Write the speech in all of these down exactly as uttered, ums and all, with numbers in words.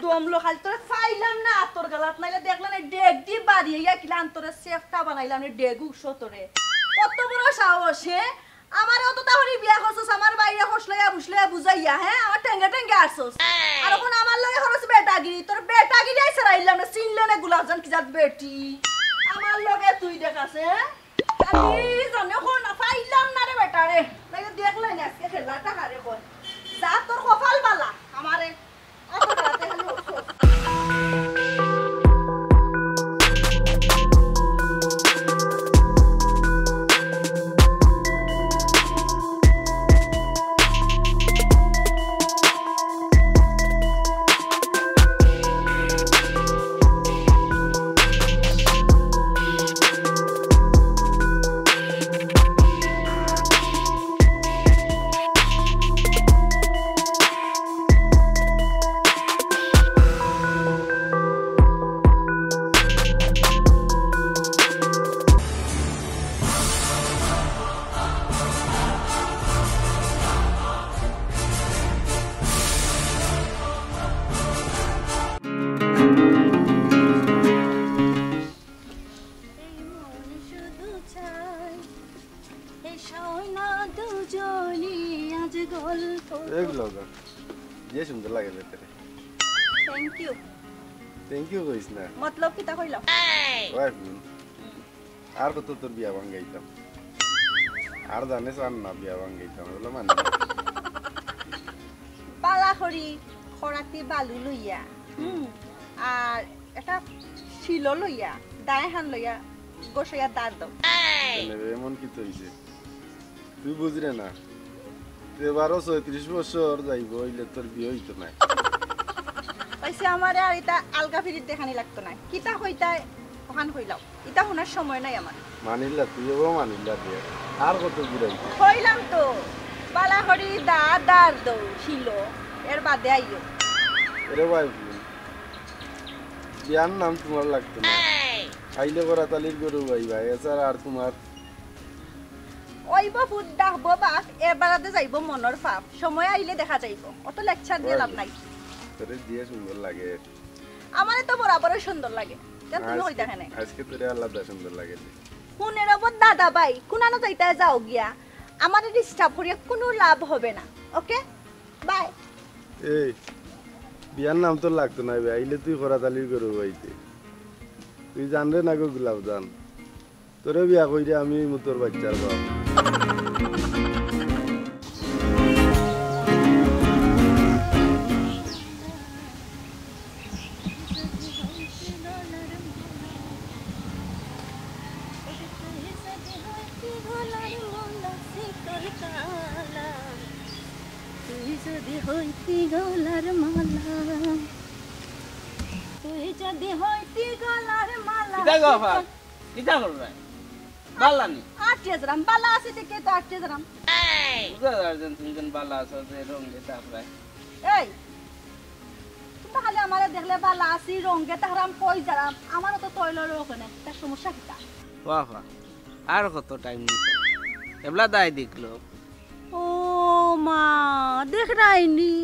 দম লো খালি তোরে পাইলাম না, তোর গালাত নাইলে দেখলে না, ডেগ দি বাড়িয়ে ইয়া কিলা আন্তরে সেফটা বানাইলাম রে, ডেগু সতরে। কত বড় সাহস, হে? আমারে অত তাহলে বিয়া করছস, আমার বাইরে হসলাইয়া বুঝলাইয়া বুঝাইয়া, হে? আমার টেঙ্গে টেঙ্গে আসছস। আর এখন আমার লগে হরস বেটাগিরি, তোর বেটাগিরি আই সারাইলাম না, চিনলে না গুলাবজান কি জাত বেটি। আমার লগে তুই দেখাস, হে? আমি জানে কোন পাইলাম না রে বেটা রে। তাই দেখলে না আজকে খেলাটা হারে কর। যা তোর কপাল বালা, আমারে অত রাতে খালি অফসোস। এই মন শুধু চায়, এসো না দুজনে আজ গল্প। এক লগা, যে সুন্দর লাগে ভেতরে। Thank you। Thank you কইস না। মতলব কিতা কইলাম? ওয়াইফ, আর কত তোর বিয়া ভাঙ্গাইতাম? আর জানে চান না বিয়া ভাঙ্গাইতাম, বলে মানে। বালা করি খরাতি বালু লইয়া, হুম, আর একটা শিলো লইয়া, দায় হান লইয়া, গোসাইয়া দাঁড় দাও। কেনে রে, এমন কিতা অইছে? তুই বুঝরে না? তে বারো ছয়ত্রিশ বছর যাইব, অইলে তোর বিয়া অইতো নায়। অইছে আমারে আর ইতা আলগা ফিরিত দেখানি লাগতো নায়। কিতা কইতায়, ওখান কইলাও। ইতা হুনার সময় নাই আমার। মানিল্লা, তুই এবাও মানিল্লা দে। আর কত ঘুরাই? কইলাম তো, বালা করি দা দার দৌ শিলো, এর বাদে আইও। এরে ভাই, বিয়ার নাম তোমার লাগতো না। আইলে করাতালির গরু ভাই ভাই, এছাড়া আর তোমার অইব ফুট ডাকবো বাপ, এর বাদে যাইব মনর পাপ। সময় আইলে দেখা যাইব, অত লেকচার দিয়ে লাভ নাই। তোরে দিয়ে সুন্দর লাগে। আমারে তো বরাবরই সুন্দর লাগে। কেন তুমি আজকে, হইতা কেনে? আজকে তোরে আলাদা সুন্দর লাগে। কোন এর ওপর দাদা ভাই, কোন আনো যাইতা যাও গিয়া। আমারে ডিস্টার্ব করিয়া কোনো লাভ হবে না। ওকে? বাই। এই, বিয়ার নাম তো লাগতো না বে, আইলে তুই করাতালির গরু বাইতে। তুই জানরে না গো গোলাপ জান। তোরে বিয়া কইরে আমি মুতর বাচ্চার বাপ। তুই যদি হইতি গলার মালা, তুই যদি হইতি গলার মালা। কিতা গো আফা? কিতা কররায়? বালা নি? আটকে যারাম, বালা আছি দেখে তো আটকে যারাম। বুঝা যায় যে তুমি যেন বালা আছো, যে রঙে তাকরায়। এই, তোমরা খালি আমারে দেখলে বালা আছি, রঙে তাকরাম, কই যারাম? আমারও তো তৈল রোগ নেই, তার সমস্যা কিতা? ও আফা, আর কত টাইম নিতে? এবলা দায় দেখলো। ও মা, দেখরায়নি?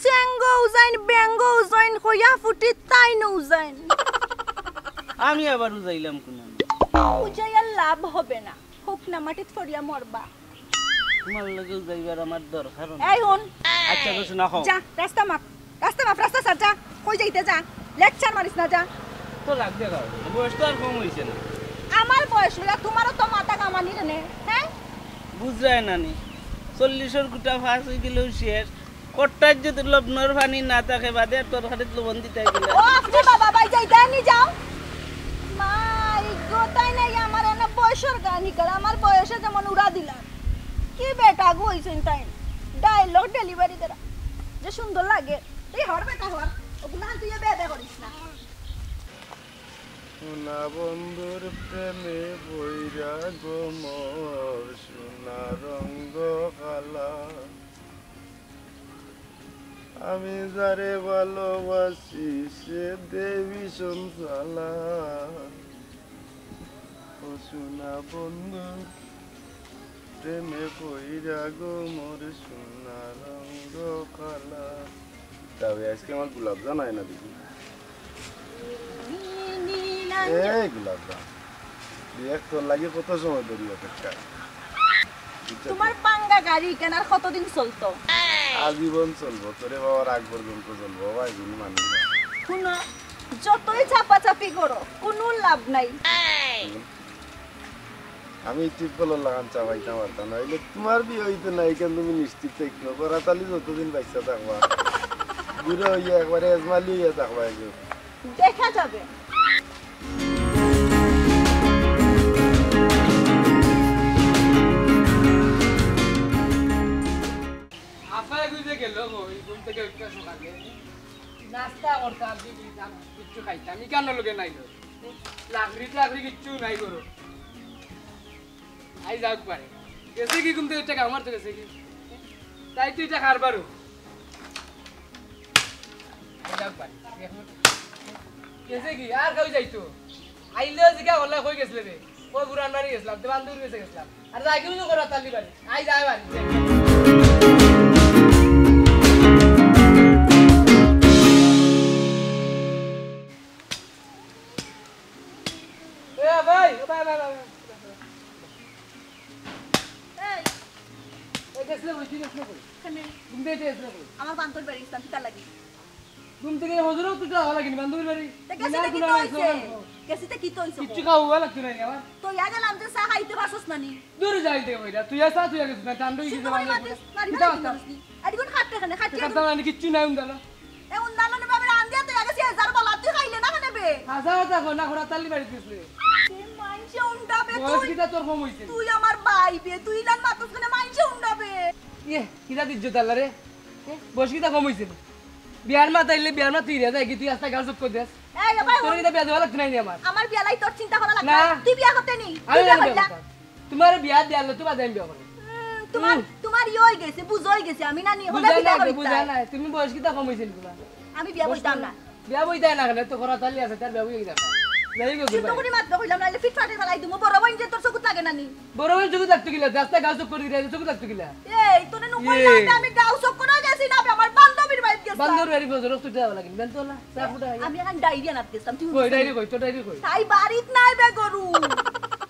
চেঙ্গও যাইন, বেঙ্গও যাইন, কইয়া ফুটি তাইনও যাইন। আমি আবার উজাইলাম কোন? উজাইয়া লাভ হবে না, হুকনা মাটিত পড়িয়া মরবা। তোমার লগে উজাইবার আমার দরকার নাই। এই হুন। আচ্ছা, তো শোনা, কও। যা, রাস্তা মাপ। রাস্তা মাফ, রাস্তা ছাড়, যা। কই যাইতে যা। লেকচার মারিস না, যা। তো রাগ দেখাও। বয়স তো আর কম হইছে না। আমার বয়স লইয়া তোমারও তো মাথা কামানি রে নে, হ্যাঁ? বুঝরায় না নি। চল্লিশর গুটা পাস হই গেলেও শেষ। কট্টার যদি লবণর পানি না থাকে, বাদে আর তরকারিত লবণ দিতে গেলে। ও, আপনি বাবা, ভাই, যাই, দেয় নি, যাও। মা, ইগো, তাই নাই, আমার এনে বয়সর গান হিকার, আমার বয়সে যেমন উড়া দিলাম। কি বেটা গো হইছেন তাই? ডায়লগ ডেলিভারি দেরা। যে সুন্দর লাগে। এই হর বেটা হর। ওগুলা তুই বেদে করিস না। সোনা বন্ধুর প্রেমে বৈরাগ মোর সোনা রঙ্গ কালা। আমি যারে ভালোবাসি সে দেবী সঞ্চালা। ও সোনা বন্ধু, প্রেমে পইরা গো মোর সোনা রঙ কালা। তবে আজকে আমার গোলাপ জাম আয় না দেখি। এই গোলাপ জাম, দেখ তোর লাগি কত সময় ধরি অপেক্ষা। তোমার পাঙ্গা গাড়ি কেনার কতদিন চলতো? আজীবন চলবো, তোরে পাওয়ার আগ পর্যন্ত চলবো। বাবা, এগুলো মানি না। শুনো, যতই চাপাচাপি করো, কোনো লাভ নাই। আমি টিউবওয়েলর লাখান চাবাইতাম পারতাম না। অইলে তোমার বিয়া অইতো না, ইখান তুমি নিশ্চিত থাকো। করাত আলী যতদিন বাইচ্চা থাকবা, বুড়া অইয়া একবারে এজমালি অইয়া থাকবা একদম। দেখা যাবে। আফায় গুজে গেল, ওই ঘুম থেকে উঠতে সকালে নাস্তা করতাম, বিড়ি খাইতাম, কিচ্ছু খাইতাম, ইখান লগে নাই। লাকড়ি টাকড়ি কিচ্ছু নাই করো। আই যাউক পারে। গেছে কি ঘুম থেকে উঠে, আমার তো গেছে কি? তাই তো ইটা কারবারও। আই যাউক পারে। গেছে কি? আর কেউ যাইতো? আইলেও জিগা করলে কই গেছিলে রে? কই বুড়ান বাড়ি গেছিলাম, তো বান্ধবীর গেছে গেছিলাম। আর যাই কিন্তু করাত আলী বাড়ি। আই যাই বাড়ি। এ ভাই, ও ভাই, ভাই, ভাই, ভাই। এই। এই গেছিলে কই, তুই গেছিলে কই? কেনে? ঘুম থেকে গেছিলে কই? আমার বান্ধবীর বাড়ি গেছিলাম, কিতার লাগি? ঘুম থেকে হজরও তুই যাওয়া লাগেনি বান্ধবীর বাড়ি? তে গেছি না, তে কিতা অইছে? গেছি তে কিতা অইছে? কিচ্ছু খাওয়া লাগতো না আমার। তো ইয়া গেলাম যে চা খাইতে পারছস না নি? দূরে যাইতে কইরা, তুই আসা, তুই আগে না, টান্ডু কিতা মারিস, মারিস, মারিস। আর কোন খাটতে কেনে, খাটতে কেনে? কারণ আমি কিচ্ছু নাই উন্দালা। এ উন্দালা নে বাবা, রান দিয়া তুই আগে সে হাজার বলা, তুই খাইলে না কেনে বে? হাজার কথা কো না, করাত আলী বাড়ি গেছিলে। সে মাইনষে উন্দাবে বয়স তুই। কিতা তোর কম অইছে? তুই আমার ভাই বে, তুই ইলান মাতস কেনে, মাইনষে উন্দাবে। ইয়ে, কিতা দিজ্জ তাল্লা রে? এ, বয়স কিতা কম অইছে? বিয়ার মাত আইলে বিয়ার মাত তুই রে, যাই কি তুই আস্তা গাল চুপ করে দেস? এই, এ ভাই, তোর কিতা বিয়া দেওয়া লাগতো নাই নি আমার? আমার বিয়া লাই তোর চিন্তা করা লাগতো না। না। তুই বিয়া করতে নি? আমি তুই বিয়া জানি বিয়া করলা? করতাম। তোমার বিয়া দেওয়া লাগতো, বাদে আমি বিয়া করবো। হুম, তোমার, হুম। তোমার ইয়ে হয়ে গেছে, বুঝ হয়ে গেছে, আমি না নিয়ে হলে বুঝা বিয়া নাই, করতে বুঝা নাই। নাই। তুমি বয়স কিতা কম অইছে নি তোমার? আমি বিয়া বয়স বইতাম কম না। বিয়া বইতাই না কেনে? তো করাত আলী আছে, তার বিয়া বই যাবে। যাই গো, চিন্তা ভাই। করি মাত কইলাম, নাইলে ফিট ফাটে ফেলাই দিমু। বড় বোন যে তোর চকুত লাগে না নি? বড় বোন চকুত লাগতো কিলা? রাস্তায় গাও চক্কর দিলে চকুত লাগতো কিলা? এই, তোরে নু ইয়ে। কইলাম যে আমি গাও চক্কর গেছি না, আমি আমার বান্ধবীর বাড়িত গেছি। বান্ধবীর বাড়ি ফজর তুই যাওয়া লাগে, বেন তোলা, চা ফুটা খাইয়া। আমি এখন ডায়রিয়া নাত গেছিলাম, তুই কই হুনছিস ডায়রি নি? কই? তো ডায়রি কই? তাই বাড়িত নাই বে গরু।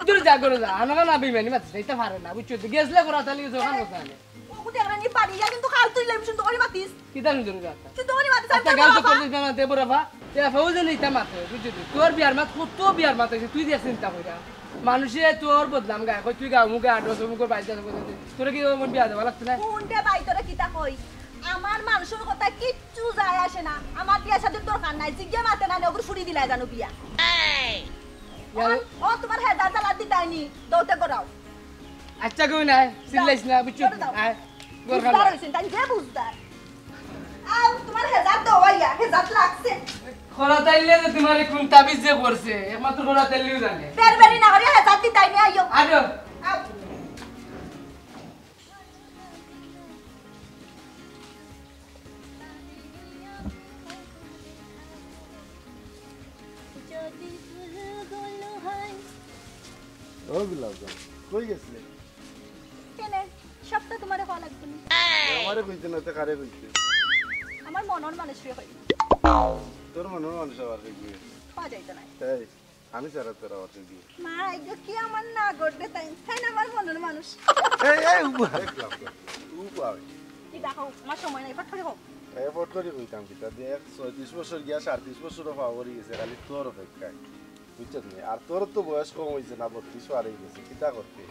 দূরে যা, ঘরে যা। আনা না বেইমানি মাতিস না, এটা পারে না, বুঝছো? তো গেছলে করাত আলী গেছে, ওখান কথা আনে। ও কুটি আমরা নি পারি, ইয়া কিন্তু খাল তুই লেম শুনতে করি মাতিস। কিতা শুনতে করি মাতিস? শুনতে করি মাতিস, আমি আচ্ছা, তোর গাও তো বাবা। করে দিস না, দে বড় বা। এ, ফাউজে নেই তা মাতে, বুঝলি? তোর বিয়ার মাত, কত বিয়ার মাত আছে, তুই দেখ চিন্তা করিয়া। মানুষে তোর বদনাম গায়, কয় তুই গাও মুখে আড্রস, মুখের বাইরে যাস, বুঝলি? তোরে কি ওমন বিয়া দেওয়া লাগতো না? কোনটা ভাই তোরে কিতা কই? আমার মানুষের কথা কিচ্ছু যায় আসে না। আমার বিয়া শাদির দরকার নাই, জিজ্ঞে মাতে না, ওগুলো ফুড়ি দিলাই জানো বিয়া। ইয়ার ও, ও তোমার হেজার চালাত দিতাইনি, দৌতে করাও। আচ্ছা, কই নাই, চিল্লাইস না, বুঝছো? করে দাও। আয়, ঘর বুঝদার খালি। হইছেন, তাই যে বুঝদার। আও, তোমার হেজাত দেওয়াইয়া, হেজাত লাগছে। করাত আলীয়ে যে তোমারে কোন তাবিজ যে করছে, একমাত্র করাত আলীউ জানে। বেরবেরি না করিয়া হেজাত দিতাই নিয়া আইও। আরো। আও। ও গোলাপ জাম, কই গেছিলে? কেনে? সবটা তোমারে কওয়া লাগতো নি। আমারে কইতে না, তো কারে কইতে? আমার মনর মানুষরে কই। তোর মনর মানুষ আবার কই গিয়ে? পাওয়া যাইতো না। এই, আমি ছাড়া তোর আবার কই গিয়ে? মা, এগো কি আমার না গড়বে তাই? তাই না আমার মনর মানুষ। এই, এই, উবা। এক লাখ, লাখ। উবা। কি দেখো, আমার সময় নাই, ফট করে হোক। এ, ফট করে কইতাম কিতা? দেখ, ছয়ত্রিশ বছর গিয়া সাঁইত্রিশ বছরও পাওয়া পড়ি গেছে, খালি তোর অপেক্ষায়। বুঝছত নি? আর তোর তো বয়স কম হইছে না, বত্রিশ পার হয়ে গেছে, কিতা করতে?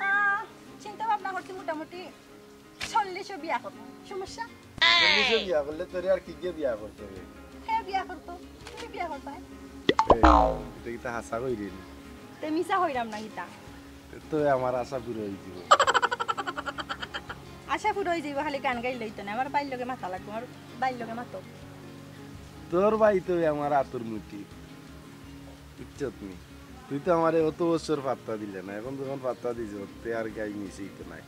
আহ, চিন্তা ভাবনা করছি মোটামুটি চল্লিশে বিয়া করবো। সমস্যা? চল্লিশে বিয়া করলে তোরে আর কি গিয়ে বিয়া করতে হবে? হে বিয়া করতো, তুমি বিয়া করবায়। এই, এটা কিতা হাসা কইলি? তে মিছা কইরাম না কিতা? তো আমার আশা পুরা হয়ে যাবে। আশা পুরা হয়ে যাবে, খালি গান গাইলেই তো না, আমার বাইর লগে মাতা লাগবো, আমার বাইর লগে মাতো। তোর ভাই তো আমার আতুর মুঠি, বুঝছত নি? তুই তো আমারে অত বছর পাত্তা দিলে না, এখন যখন পাত্তা দিছ, তে আর গাই মিশিয়ে তো নাই।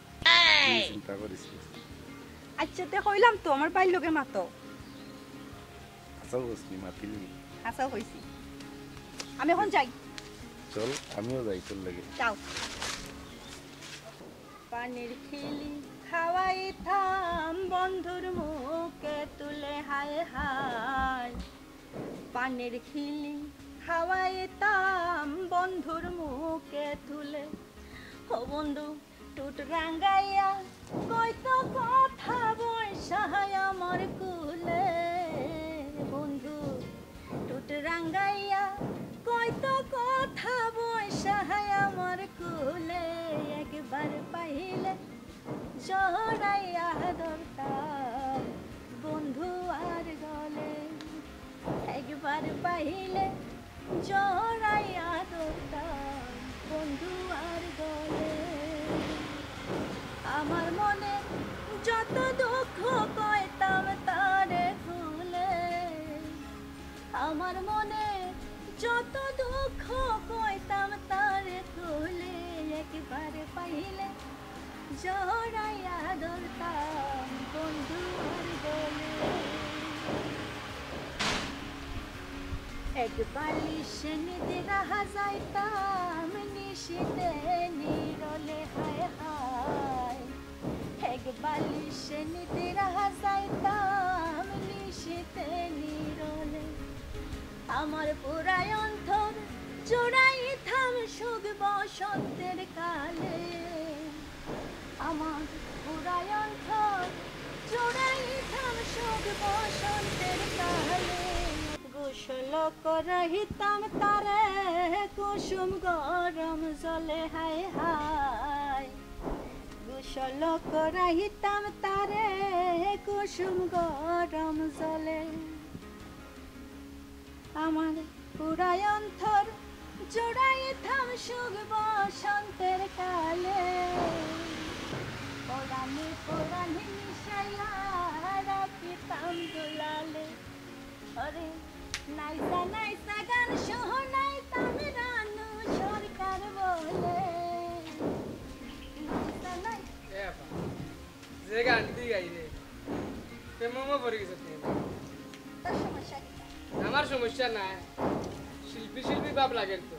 তুই চিন্তা করিস না। আচ্ছা, তে কইলাম তো, আমার বাইর লগে মাতো। আচ্ছা, কইস নি, মাতিলি। আচ্ছা, কইছি। আমি এখন যাই। চল, আমিও যাই তোর লগে। যাও। পানির খিলি খাওয়াইতাম বন্ধুর মুখে তুলে, হায় হায়। পানির খিলি খাওয়াইতাম বন্ধুর মুখে তুলে। ও বন্ধু, টুট রাঙ্গাইয়া কইতো কথা বইসায় আমার কুলে। বন্ধু, টুট রাঙ্গাইয়া কইতো কথা বইসায় আমার কুলে। একবার পাইলে জড়াইয়া ধরতাম বন্ধু আর গলে। একবার পাইলে জড়াইয়া ধরতাম বন্ধু আর গলে। আমার মনে যত দুঃখ কইতাম তারে খুলে। আমার মনে যত দুঃখ কইতাম তারে খুলে। একবার পাইলে জড়াইয়া ধরতাম বন্ধু আর গলে। এক বালিশে নিদ্রা যাইতাম নিশিতে নিরলে, হায় হায়। এক বালিশে নিদ্রা যাইতাম নিশিতে নিরলে। আমার পুরাই অন্তর জুড়াইতাম সুখ বসন্তের কালে। আমার পুরাই অন্তর জুড়াইতাম সুখ বসন্তের কালে। গোসল করাইতাম তারে কুসুম গরম জলে, হায় হায়। গোসল করাইতাম তারে কুসুম গরম জলে। আমার পুরাই অন্তর জুড়াইতাম সুখ বসন্তের কালে। পরাণে পরাণে মিশাইয়া রাখিতাম দুলালে। ওরে নাইসা নাইসা গান শুনাইতাম রানু সরকার বলে। নাইসা নাইসা এ আপা, যে গানটি গাইরে, প্রেমে পড়ি গেছো তুমি। তোর সমস্যা কিতা? আমার সমস্যা নাই, শিল্পী শিল্পী ভাব লাগে তো।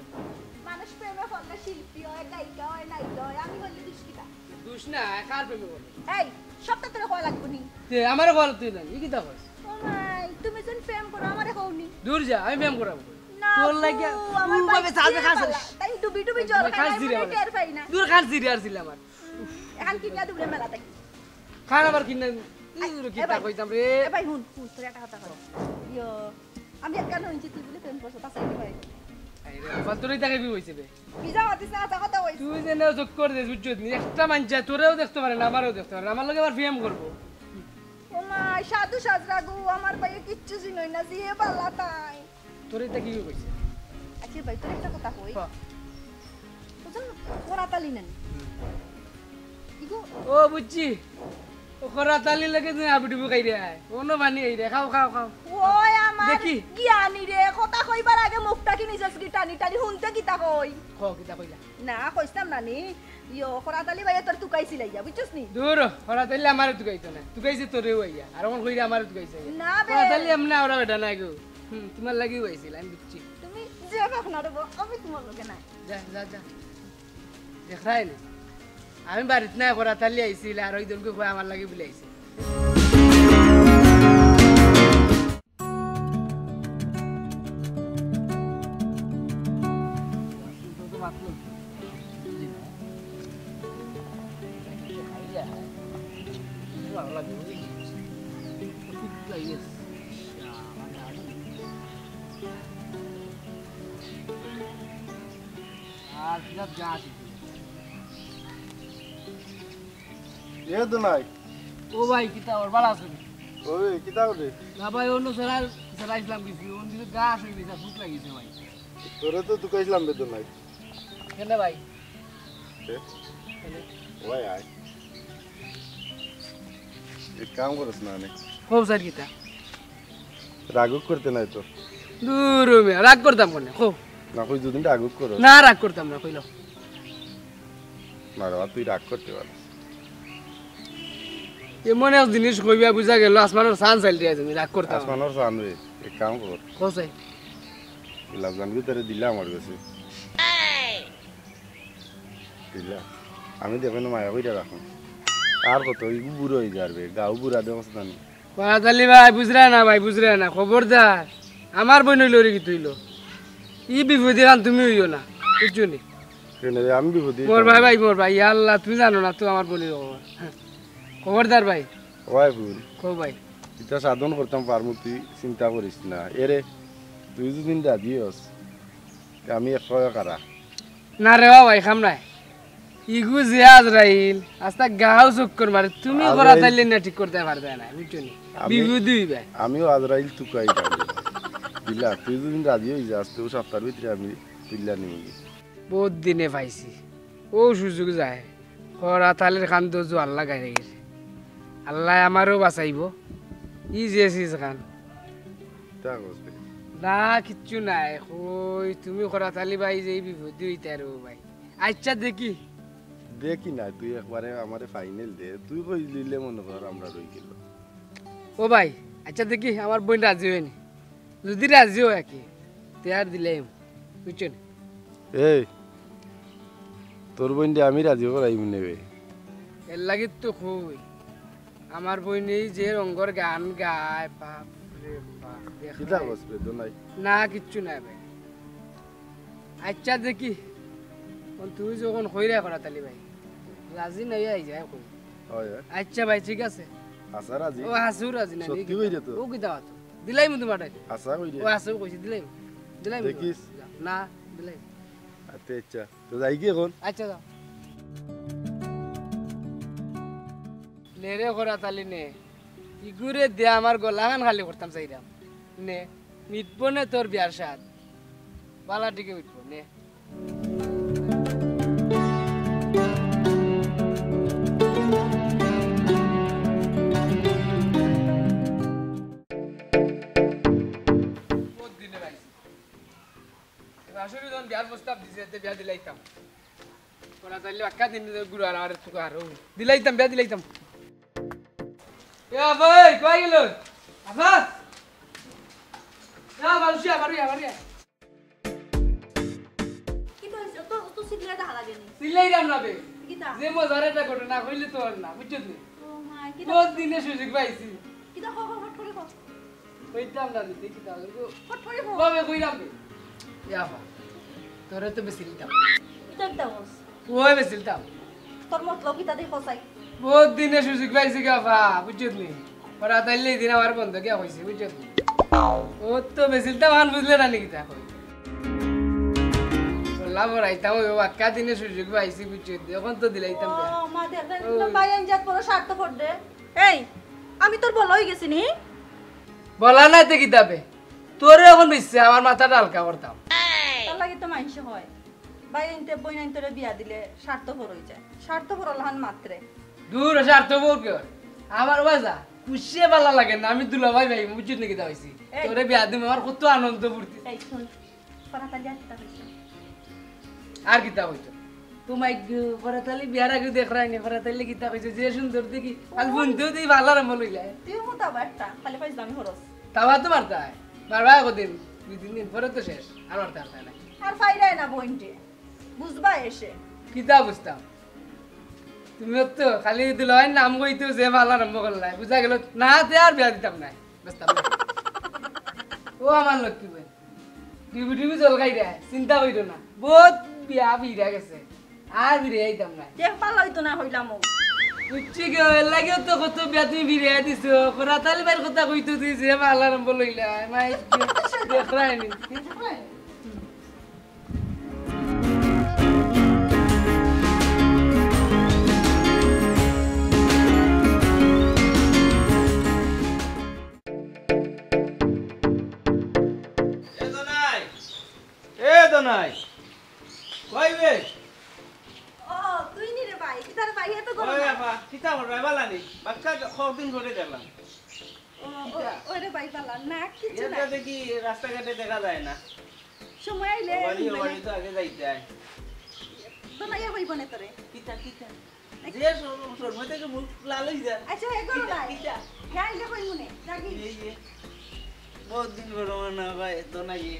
মানুষ প্রেমে পড়লে শিল্পী অয়, গায়িকা অয়, নায়িকা অয়, আমি অইলে দুষ কিতা? দুষ না, কার প্রেমে পড়ে? এই, সবটা তোরে কওয়া লাগবো নি? তে আমারে কওয়া লাগতো না, ই কিতা কস? ও মাই, তুমি যেন প্রেম করো, আমারে কওনি। দূর যা, আমি প্রেম করাম কই? না তোর লাগিয়া, ও ভাই, ভাবে চাচা খাস। তাই ডুবি ডুবি জল খাস খাই, দিরে মানে আমার। টের পাই না। দূর খাস দিরে আর ছিল আমার। এখন কিনিয়া দিবি মেলা থাকি? খান আবার কিনা, এই, এই, কিতা কইতাম রে? এ ভাই, হুন, হুন, তোর একটা কথা কই। ইয়ো, আমি এক কানে হুনছি, তুই বলে প্রেম করছো, তা চাইনি ভাই। এই রে, কপাল তোরই তাকে বি হইছে বে। বিজা মাতিস না, আচ্ছা কথা কইস। তুই যে না চুপ করে দিস, বুঝছস নি? একটা মানষে তোরেও দেখতে পারে না, আমারেও দেখতে পারে না, আমার লগে আবার প্রেম করবো। ও মা, সাধু সাজরা গো, আমার ভাইয়ে কিচ্ছু চিনই না, জিয়ে বালা তাই। তোরে ইতা কি কইছে? আচ্ছা ভাই, তোর একটা কথা কই। ক। বুঝছস না? করাতালি নানি। হুম। ইগো। ও বুঝছি। ও করাতালি লাগে তুই আবি ডুবি খাই রে আয়। অনো পানি আই রে। খাও, খাও, খাও। ওই আমার দেখি। জ্ঞানী রে, কথা কইবার আগে মুখটা কি নিজে কি টানি টানি হুনতে কিতা কই? ক, কিতা কইলা? না, কইতাম না নি। ইয়ো, করাতালি ভাইয়ে তোর তুকাইছিল আইয়া, বুঝছস নি? দূর, করাতালি আমারে তুকাইতো না। তুকাইছে তোরেও আইয়া। আর অখন কইরে আমারে তুকাইছে আইয়া। না বে। করাতালি এমনে ওরা বেটা না গো। হুম, তোমার লাগিও আইছিল, আমি বুঝছি। তুমি যে বাপ না রে বাপ, আমি তোমার লগে নাই। যা, যা, যা। দেখরায় নি? আমি বাড়িত নাই, করাতালি আইছিল, আর ওই দিনকে কয় আমার লাগি বলে আইছে। আর বিরাট গাছ। এ দুনাই। ও ভাই, কিতা ওর বালা আছে? ওই, কিতা করে? না ভাই, অন্য সারা, সারা ইসলাম গেছি। অন্য দিকে গাছ হয়ে গেছে, ফুট লাগিয়েছে ভাই। তোরে তো তুকাইছিলাম বে দুনাই। কেন ভাই? এ? কেন? ওই আয়। এক কাম করস না নে। কও স্যার কিতা? রাগ করতে নাই তো? দূর মিয়া, রাগ করতাম কেনে? কও। না কই দুদিন রাগ করো। না, রাগ করতাম না, কইলো। না রে বা, তুই রাগ করতে পারিস। এমন এক জিনিস কইবা বুঝা গেল, আসমানর চান চাইল দিয়া তুমি রাগ করতাম। আসমানর চান রে, এক কাম কর। কও স্যার। গোলাপ জামুন তারে দিলা আমার কাছে। দিলা? আমি দেখো না মায়া কইরা রাখো। আর কত, ইগু বুড়া অই যারবে, গাউ বুড়া দেখো জানি। ফরাত আলী ভাই, বুঝরা না ভাই, বুঝরা না, খবরদার। আমার বইন অইলো রে কিতা অইলো? ই বিপদে কান তুমি অইও না, বুঝছো নি? কেনে রে, আমি বিপদে মোর অইতাম ভাই, না? ভাই, মোর ভাই, ইয়া আল্লাহ, তুমি জানো না তো আমার বইনর খবর। খবরদার ভাই। ওই ফুল। কও ভাই। ইতা সাধন করতাম পারমু, তুই চিন্তা করিস না। এরে, তুই যদি রাজি অস, তে আমি একশো খাড়া। না রে বা ভাই, খাম নায়। ইগু যে আজরাইল, আস্তা গাউ চক্কর মারে, তুমি আজরাইল। ফরাত আলীরে না ঠিক করতায় পারতায় না, বুঝছো নি? আমি, বিপদে অইবায়। আমিও আজরাইল তুকাই যাবো। দিলা, তুই যদি রাজি অই যাস, তে অউ সাপ্তার ভিতরে আমি তুইল্লা নিমু। বউত দিনে পাইছি, অউ সুযোগ যায়। ফরাত আলীর কান্দো জোয়ার লাগাই গেছে। আল্লায় আমারেও বাঁচাইবো। ই যে চিজ খান। তা কস বে? না, কিচ্ছু নাই। কই, তুমি ফরাত আলী ভাই যে ই বিপদে অইতায় রে বা ভাই। আইচ্ছা, দেখি। দেখি না, তুই একবারে আমারে ফাইনাল দে। তুই কইলিলে মনো কর আমরা রই গেল। ও ভাই, আইচ্ছা, দেখি আমার বইন রাজি অয় নি। যদি রাজি অয় আর কি, তে আর দিলাইমু, বুঝছো নি? এই, তোর বইনরে আমি রাজি করাইমু নে বে। এর লাগি তো কই, আমার বইনে যে রঙ্গর গান গায়, বাপ রে বাপ, দেখ কিতা নাই। কস বে, দোনাই? না, কিচ্ছু নাই ভাই। আইচ্ছা, দেখি, অখন তুই যখন কইরায় ফরাত আলী ভাই, রাজি নায়, আই যায় কই। হয়, হয়। আইচ্ছা ভাই, ঠিক আছে। আচ্ছা, রাজি। ও, আছু রাজি না, সত্যি কইরে তো? ও কিতা অত? দিলাইমু তুমারে। আচ্ছা, কইরে। ও, আচ্ছা, কইছি, দিলাইমু। দিলাইমু দেখিস। তুমারে। না, দিলাইমু। আচ্ছা, আচ্ছা। তো যাই কি অখন? আইচ্ছা, যাও। নে রে ফরাত আলী নে। ইগুরে দিয়া আমার গলাখান খালি করতাম চাইরাম। নে, মিটবো নে তোর বিয়ার সাধ। বালা টিকে মিটবো, নে। বউত দিনে পাইছি। এবার আসলে যখন বিয়ার প্রস্তাব দিছে, তে বিয়া দিলাইতাম। ওরা তাইলে বাক্কা দিন ধরে ঘুরে আর, আর একটু আরো দিলাইতাম, বিয়া দিলাইতাম। এ আফা, কই গেল? আফা! এ আফা, উঠি আ, বারো আ, বারো আ। কিতা অইছে? তো, তো চিল্লাই দেখা লাগে নি। চিল্লাইরাম না বে। কিতা? যে মজার একটা ঘটনা কইলে তো আর না, বুঝছো নি? ও মা, কিতা? বউত দিনে সুযোগ পাইছি। কিতা, হ, হ, ফট করি হ। কইতাম না রে, দেখি তাহলে তো ফট করি হ। কবে কইরাম বে? এ আফা, তোরে তো বেচিলিতাম। কিতা কিতা কস? ওই বেচিলিতাম। তোর মতলব কিতা দেখি কছাই? বউত দিনে সুযোগ পাইছি গো আফা, বুঝছো নি? ওরা তাইলে এই দিন আমার বন্ধ গিয়া কইছে, বুঝছো নি? ও তো বেচিলিতাম, আন বুঝলে না নি কিতা কই? বললা বড়াইতাম, ওই বাক্কা দিনে সুযোগ পাইছি, বুঝছো নি? অখন তো দিলাইতাম বে। ও, মা, দেখ, দেখ, ও। ভাই আইন জাত বড় স্বার্থপর রে। এই, আমি তোর বড় অই গেছি নি? বলা নাই তে কিতা বে? তোরে অখন বেচছি, আমার মাথাটা হালকা করতাম। তার লাগি তো মাইনষে কয়, ভাই আইনতে, বইন আইনতরে বিয়া দিলে স্বার্থপর অই যায়। স্বার্থপর অলাখান মাতরে। দূর, স্বার্থপর কে? আমার বাজা, খুশিয়ে বালা লাগে না, আমি দুলাভাই ভাই, বুঝছিস নি কিতা কইছি? এই। তোরে বিয়া দিমু, আমার কত আনন্দ ফুর্তি। এই, হুন। ফরাত আলী আর কিতা কইছে? আর কিতা কইতো? ও মাই গো, ফরাত আলী বিয়ার আগে দেখরায় নি, ফরাত আলী কিতা কইছে? যে সুন্দর দেখি, আর বন্ধু দি ভালা আরম্ভ লইলা। তুইও মতো আবার একটা, খালি ফাইজলামি করস। তাও তো মারতায়, মারবা কদিন, দুই তিন দিন পরে তো শেষ, আর মারতে পারতায় না। আর ফাইরায় না বইনটে, বুঝবা এসে। কিতা বুঝতাম? তুমি তো খালি দুলাভাইর নাম কইতেউ যে ভালা আরম্ভ করলায়, বুঝা গেল না, তে আর বিয়া দিতাম না, বুঝতাম না। ও আমার লক্ষ্মী বইন, ডিবি ডিবি জল খাইরায়, চিন্তা কইরো না। বউত বিয়া ফিরা গেছে, আর ফিরে আইতাম না। দেখ ভালা অইতো না কইলাম ও। বুঝছি গো, এর লাগিউ তো কত বিয়া তুমি ফিরে দিছো। ফরাত আলী ভাইর কথা কইতো তুই যে ভালা আরম্ভ লইলায়, মাই দেখরায় নি। এ দোনাই, এ দোনাই, কই বে? ও, তুই নি রে ভাই, কিতা রে ভাই, এত গরম ওই না? আপা, কিতা করবে, বালা নি? বাক্কা কতদিন ধরে দেখলাম। ও, ও, কিতা? ওরে ভাই, বালা না, কিচ্ছু না। দেখি রাস্তাঘাটে দেখা যায় না। সময় আইলে ও বাড়ি, ও বাড়ি তো আগে যাইতে হয়। দোনাইয়ে কইবো নে তোরে। কিতা, কিতা? যে সর-, সময় থেকে মুখ লাল হয়ে যায়। আচ্ছা, এ করো কিতা, না। কিতা? না, এটা কইবো নে, যাবি। এই যে, বহুত দিন পর আমার না ভাই, দোনাইয়ে।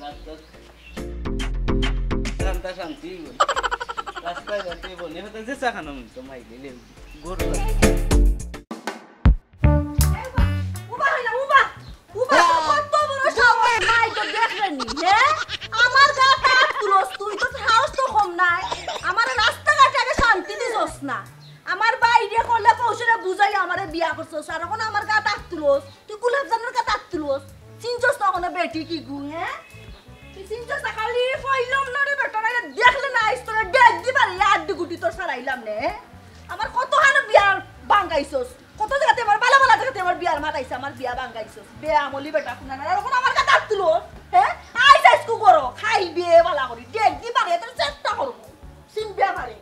রাত তো শান্তা শান্তি। রাস্তাঘাটে বনে হতে যে চা খানো মন তো মাইলে লে, গরু আছে। উবা হইলা, উবা। উবা, তোর কত বড় সাহস, মাই তো দেখলে নি, হ্যাঁ? আমার গাত আত তুলস, তুই তো সাহস তো কম নাই। আমার রাস্তাঘাটে আগে শান্তি দিছস না। আমার বাইরে করলে কৌশলে বুঝাই আমারে বিয়া করছস, আর এখন আমার গাত আত তুলস। তুই গোলাপজামুনর গাত আত তুলস। চিনছস না কোনো বেটি কি গু, হ্যাঁ? তুই চিনছস না, খালি ফইলম না রে বেটা, নাইলে দেখলে না আইস তোরে ডেক দিবার, এই আড্ডি গুটি তোর সারাইলাম নে, হ্যাঁ? আমার কত হানো বিয়ার ভাঙ্গাইছস, কত জাগাতে আমার বালা বালা জাগাতে আমার বিয়ার মাত আইছে, আমার বিয়া ভাঙ্গাইছস। বেআমলি বেটা, কুনা না, এখন আমার গাত আত তুলস, হ্যাঁ? আইস আইস কু করো, খাইবে বালা করি, ডেক দিবার, তোর চেষ্টা করবো। চিনবে আমারে।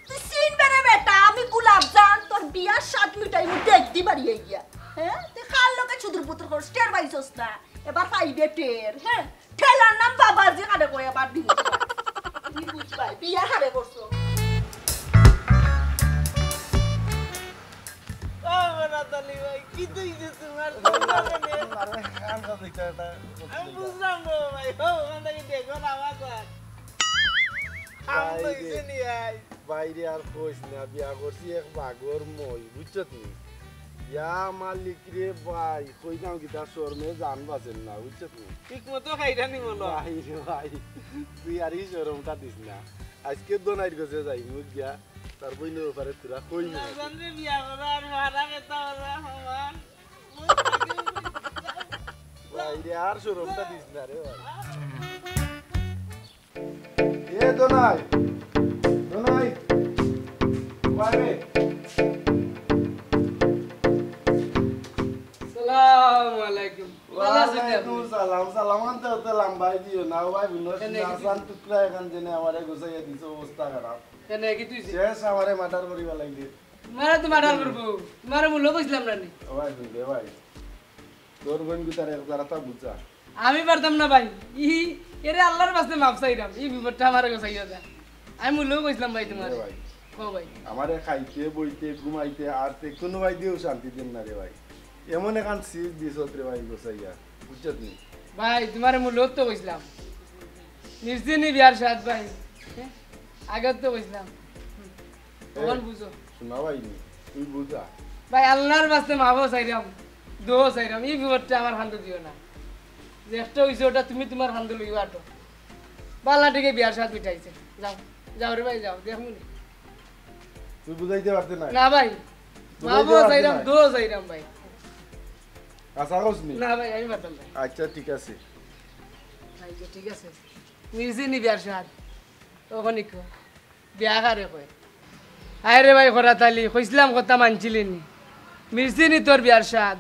তুই চিনবে রে বেটা, আমি গোলাপজান, তোর বিয়ার স্বাদ মিটাইমু, ডেক দিবার ইয়ে গিয়া। হ্যাঁ? তুই কার লগে চুদুর পুতুর করস, টের পাইছস না? এবার পাইবে টের, হ্যাঁ? ঠেলার নাম বাবাজি কারে কয়, এবার দিব। তুমি বুঝবাই, বিয়া কারে করছো? ও রাতালি ভাই, কি তো হইছে তোমার? আরে, আরে, আরে, আরে, আরে, আমি বুঝলাম না ভাই, ও, ওখান থেকে দেখো না, আমার স্যার। আমি তো ভাই রে। হইছে নি ভাই। বাইরে আর কইস না, বিয়া করছি এক বাগর মই, বুঝছত নি? ইয়া মালিক রে ভাই, কইতাম কিতা শরমে জান বাঁচের না, বুঝছত নি? ঠিক মতো খাইরা নি বলো। ভাই রে ভাই, তুই আর ই শরমটা দিস না। আজকে দোনাইর গেছে যাই, মুখ গিয়া, তার বইনের ব্যাপারে তোরা কই না। জান রে বিয়া করা আর মারা বেটা ওরা আমার। ভাই রে, আর শরমটা দিস না রে ভাই। এ দোনাই, দোনাই, বাইরে। সালাম আলাইকুম। ওয়ালাইকুম সালাম। সালাম আনতে হতে লম্বাই দিও না, ও ভাই, বুঝলো, কেনে, আসান টুকরা এখান জেনে আমারে গুছাইয়া দিছো, অবস্থা খারাপ। কেনে, কি তুই? শেষ, আমারে মার্ডার করিবা লাগবে। মারা তো মার্ডার করবো, তোমারে মূল্য বুঝলাম না নি। ও ভাই, বুঝলে ভাই, তোর বোন কি তার এক জারাটা বুঝা? আমি পারতাম না ভাই। ই, এরে আল্লাহর বাস্তে মাফ চাইরাম। ই বিপদটা আমারে গোছাইয়া দে। আমি মূল্যও কইছিলাম ভাই তোমার। এ ভাই। কও ভাই। আমারে খাইতে, বইতে, ঘুমাইতে, আরতে কোনো ভাই দিয়েও শান্তি দেন না রে ভাই। এমন এখান সিজ দিছত রে ভাই গোছাইয়া। বুঝছত নি? ভাই, তোমারে মূল্য তো কইছিলাম। নিশ্চিত নি বিয়ার স্বাদ ভাই। হ্যাঁ? আগেও তো কইছিলাম। হুম। এ, তখন বুঝো। শোনা ভাই নি, তুই বুঝা। ভাই, আল্লাহর বাস্তে মাফও চাইরাম, দোয়াও চাইরাম, ই বিপদটা আমার কান্দো দিও না। যেটা হইছে ওটা তুমি তোমার কান্দো লইও আটো। বালা ঠিকে বিয়ার স্বাদ মিটাইছে। যাও, যাও রে ভাই, যাও, দেখমু নি। তুই বুঝাইতে পারতে না? না ভাই, বুঝাইতে মাফও পারতে চাইরাম, না? দোয়াও চাইরাম ভাই। আশা করছ নি? না ভাই, আমি পারতাম না। আচ্ছা, ঠিক আছে। ভাই, ঠিক আছে। নিশ্চিত নি বিয়ার স্বাদ। ওখানে কো। বিয়া কারে কয়? আয় রে ভাই, খরাত আলী, কইছিলাম কথা মানছিলি নি? মিটছে নি তোর বিয়ার স্বাদ?